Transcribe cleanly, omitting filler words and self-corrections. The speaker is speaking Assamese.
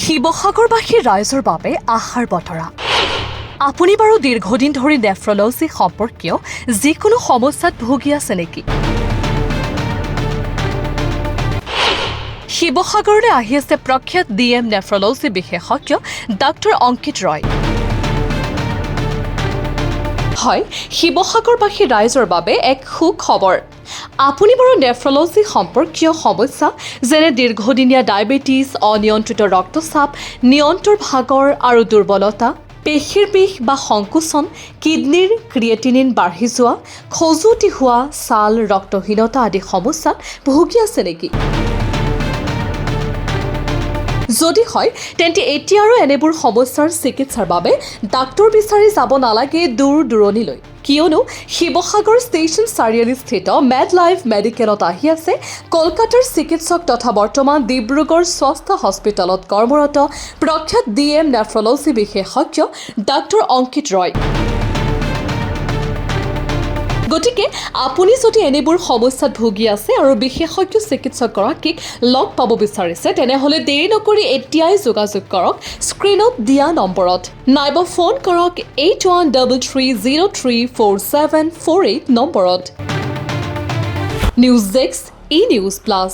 শিৱসাগৰবাসী ৰাইজৰ বাবে আশাৰ বতৰা। আপুনি বাৰু দীৰ্ঘদিন ধৰি নেফ্ৰলজি সম্পৰ্কীয় যিকোনো সমস্যাত ভুগি আছে নেকি? শিৱসাগৰলৈ আহি আছে প্ৰখ্যাত ডি এম নেফ্ৰলজি বিশেষজ্ঞ ডাক্তৰ অংকিত ৰয়। হয়, শিৱসাগৰবাসী ৰাইজৰ বাবে এক সুখবৰ। আপুনি বাৰু নেফ্ৰলজি সম্পৰ্কীয় সমস্যা, যেনে দীৰ্ঘদিনীয়া ডায়েবেটিছ, অনিয়ন্ত্ৰিত ৰক্তচাপ, নিৰন্তৰ ভাগৰ আৰু দুৰ্বলতা, পেশীৰ বিষ বা সংকোচন, কিডনীৰ ক্ৰিয়েটিনিন বাঢ়ি যোৱা, খজুৱতি হোৱা, ছাল, ৰক্তহীনতা আদি সমস্যাত ভুগি আছে নেকি? যদি হয়, তেন্তে এতিয়া আৰু এনেবোৰ সমস্যাৰ চিকিৎসাৰ বাবে ডাক্তৰ বিচাৰি যাব নালাগে দূৰ দূৰণিলৈ। কিয়নো শিৱসাগৰ ষ্টেচন চাৰিআলিস্থিত মেড লাইফ মেডিকেলত আহি আছে কলকাতাৰ চিকিৎসক তথা বৰ্তমান ডিব্ৰুগড় স্বাস্থ্য হস্পিটেলত কৰ্মৰত প্ৰখ্যাত ডি এম নেফ্ৰলজি বিশেষজ্ঞ ডাক্তৰ অংকিত ৰয়। গতিকে আপুনি যদি এনেবোৰ সমস্যাত ভুগি আছে আৰু বিশেষজ্ঞ চিকিৎসকগৰাকীক লগ পাব বিচাৰিছে, তেনেহ'লে দেৰি নকৰি এতিয়াই যোগাযোগ কৰক স্ক্ৰীণত দিয়া নম্বৰত, নাইবা ফোন কৰক 8133034748 নম্বৰত। নিউজ ডেস্ক, ই নিউজ প্লাছ।